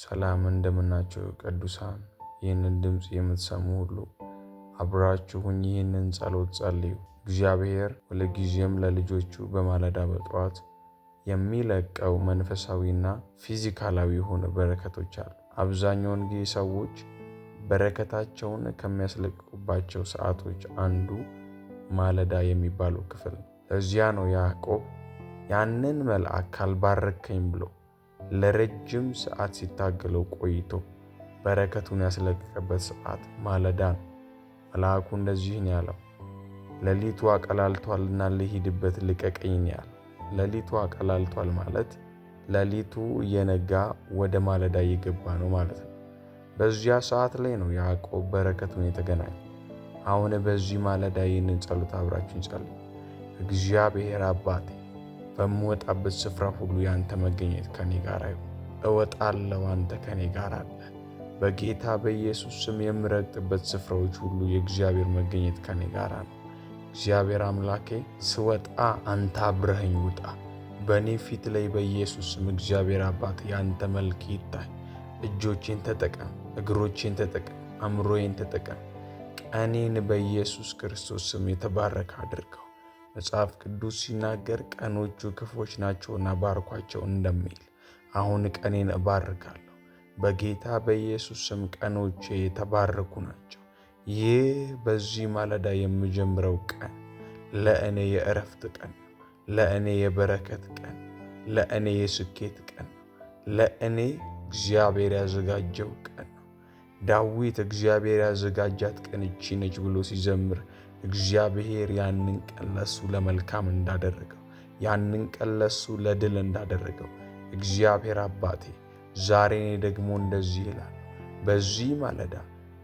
ሰላም እንደምናችሁ ቅዱሳን፣ ይህንን ድምፅ የምትሰሙ ሁሉ አብራችሁኝ ይህንን ጸሎት ጸልዩ። እግዚአብሔር ሁልጊዜም ለልጆቹ በማለዳ በጠዋት የሚለቀው መንፈሳዊና ፊዚካላዊ የሆኑ በረከቶች አሉ። አብዛኛውን ጊዜ ሰዎች በረከታቸውን ከሚያስለቅቁባቸው ሰዓቶች አንዱ ማለዳ የሚባለው ክፍል ነው። ለዚያ ነው ያዕቆብ ያንን መልአክ ካልባረከኝ ብሎ ለረጅም ሰዓት ሲታገለው ቆይቶ በረከቱን ያስለቀቀበት ሰዓት ማለዳ ነው። መልአኩ እንደዚህ ነው ያለው፣ ሌሊቱ አቀላልቷልና ልሂድበት ልቀቀኝ ነው ያለው። ሌሊቱ አቀላልቷል ማለት ሌሊቱ እየነጋ ወደ ማለዳ እየገባ ነው ማለት ነው። በዚያ ሰዓት ላይ ነው ያዕቆብ በረከቱን የተገናኘ። አሁን በዚህ ማለዳ ይህንን ጸሎት አብራችን ጸልዩ። እግዚአብሔር አባቴ፣ በምወጣበት ስፍራ ሁሉ ያንተ መገኘት ከኔ ጋር ይሁን። እወጣለሁ፣ አንተ ከኔ ጋር አለ። በጌታ በኢየሱስ ስም የምረግጥበት ስፍራዎች ሁሉ የእግዚአብሔር መገኘት ከኔ ጋር ነው። እግዚአብሔር አምላኬ፣ ስወጣ አንተ አብረኸኝ ውጣ። በእኔ ፊት ላይ በኢየሱስ ስም እግዚአብሔር አባት ያንተ መልክ ይታይ። እጆቼን ተጠቀም፣ እግሮቼን ተጠቀም፣ አእምሮዬን ተጠቀም። ቀኔን በኢየሱስ ክርስቶስ ስም የተባረከ አድርገው። መጽሐፍ ቅዱስ ሲናገር ቀኖቹ ክፉዎች ናቸውና ባርኳቸው እንደሚል አሁን ቀኔን እባርካለሁ። በጌታ በኢየሱስ ስም ቀኖቼ የተባረኩ ናቸው። ይህ በዚህ ማለዳ የምጀምረው ቀን ለእኔ የእረፍት ቀን ነው። ለእኔ የበረከት ቀን፣ ለእኔ የስኬት ቀን ነው። ለእኔ እግዚአብሔር ያዘጋጀው ቀን ነው። ዳዊት እግዚአብሔር ያዘጋጃት ቀን እቺ ነች ብሎ ሲዘምር እግዚአብሔር ያንን ቀን ለሱ ለመልካም እንዳደረገው፣ ያንን ቀን ለሱ ለድል እንዳደረገው፣ እግዚአብሔር አባቴ ዛሬ እኔ ደግሞ እንደዚህ ይላል፣ በዚህ ማለዳ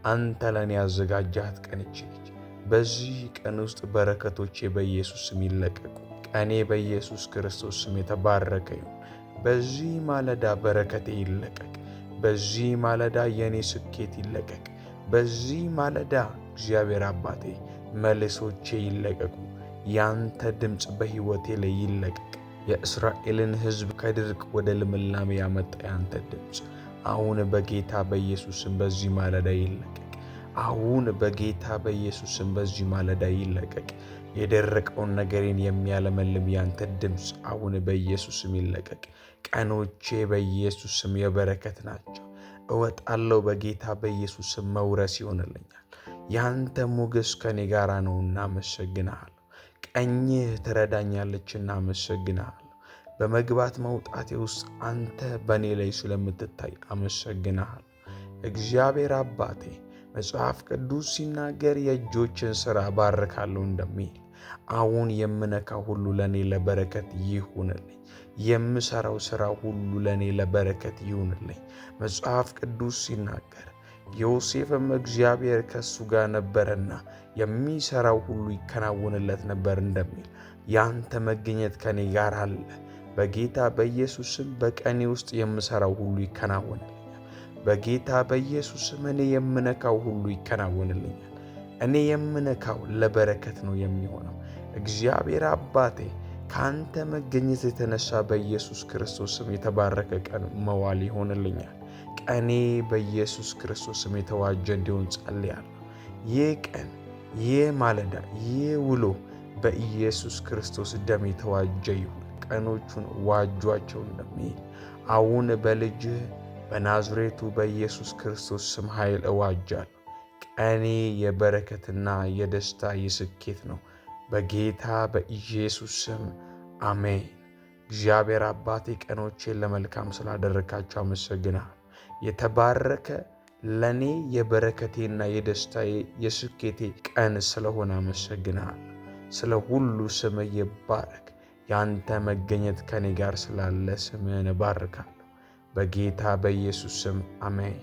አንተ ለእኔ ያዘጋጃት ቀን እቺ ነች። በዚህ ቀን ውስጥ በረከቶቼ በኢየሱስ ስም ይለቀቁ። ቀኔ በኢየሱስ ክርስቶስ ስም የተባረከ ይሁን። በዚህ ማለዳ በረከቴ ይለቀቅ። በዚህ ማለዳ የእኔ ስኬት ይለቀቅ። በዚህ ማለዳ እግዚአብሔር አባቴ መልሶቼ ይለቀቁ። ያንተ ድምፅ በሕይወቴ ላይ ይለቀቅ። የእስራኤልን ሕዝብ ከድርቅ ወደ ልምላሜ ያመጣ ያንተ ድምፅ አሁን በጌታ በኢየሱስ ስም በዚህ ማለዳ ይለቀቅ። አሁን በጌታ በኢየሱስ ስም በዚህ ማለዳ ይለቀቅ። የደረቀውን ነገሬን የሚያለመልም ያንተ ድምፅ አሁን በኢየሱስ ስም ይለቀቅ። ቀኖቼ በኢየሱስ ስም የበረከት ናቸው። እወጣለሁ፣ በጌታ በኢየሱስ ስም መውረስ ይሆንልኛል። ያንተ ሞገስ ከኔ ጋር ነውና አመሰግንሃለሁ። ቀኝህ ትረዳኛለችና አመሰግንሃለሁ። በመግባት መውጣቴ ውስጥ አንተ በእኔ ላይ ስለምትታይ አመሰግንሃለሁ። እግዚአብሔር አባቴ፣ መጽሐፍ ቅዱስ ሲናገር የእጆችን ሥራ ባርካለሁ እንደሚል አሁን የምነካ ሁሉ ለእኔ ለበረከት ይሁንልኝ። የምሰራው ሥራ ሁሉ ለእኔ ለበረከት ይሁንልኝ። መጽሐፍ ቅዱስ ሲናገር ዮሴፍም እግዚአብሔር ከእሱ ጋር ነበረና የሚሰራው ሁሉ ይከናወንለት ነበር እንደሚል ያንተ መገኘት ከኔ ጋር አለ። በጌታ በኢየሱስ ስም በቀኔ ውስጥ የምሰራው ሁሉ ይከናወንልኛል። በጌታ በኢየሱስ ስም እኔ የምነካው ሁሉ ይከናወንልኛል። እኔ የምነካው ለበረከት ነው የሚሆነው። እግዚአብሔር አባቴ፣ ከአንተ መገኘት የተነሳ በኢየሱስ ክርስቶስ ስም የተባረከ ቀን መዋል ይሆንልኛል። ቀኔ በኢየሱስ ክርስቶስ ስም የተዋጀ እንዲሆን ጸልያለሁ። ይህ ቀን፣ ይህ ማለዳ፣ ይህ ውሎ በኢየሱስ ክርስቶስ ደም የተዋጀ ይሁን። ቀኖቹን ዋጇቸው እንደሚል አሁን በልጅህ በናዝሬቱ በኢየሱስ ክርስቶስ ስም ኃይል እዋጃለሁ። ቀኔ የበረከትና የደስታ የስኬት ነው። በጌታ በኢየሱስ ስም አሜን። እግዚአብሔር አባቴ፣ ቀኖቼን ለመልካም ስላደረካቸው አመሰግናለሁ። የተባረከ ለእኔ የበረከቴና የደስታዬ የስኬቴ ቀን ስለሆነ አመሰግናለሁ። ስለ ሁሉ ስምህ ይባረክ። ያንተ መገኘት ከኔ ጋር ስላለ ስምህን እባርካለሁ። በጌታ በኢየሱስ ስም አሜን።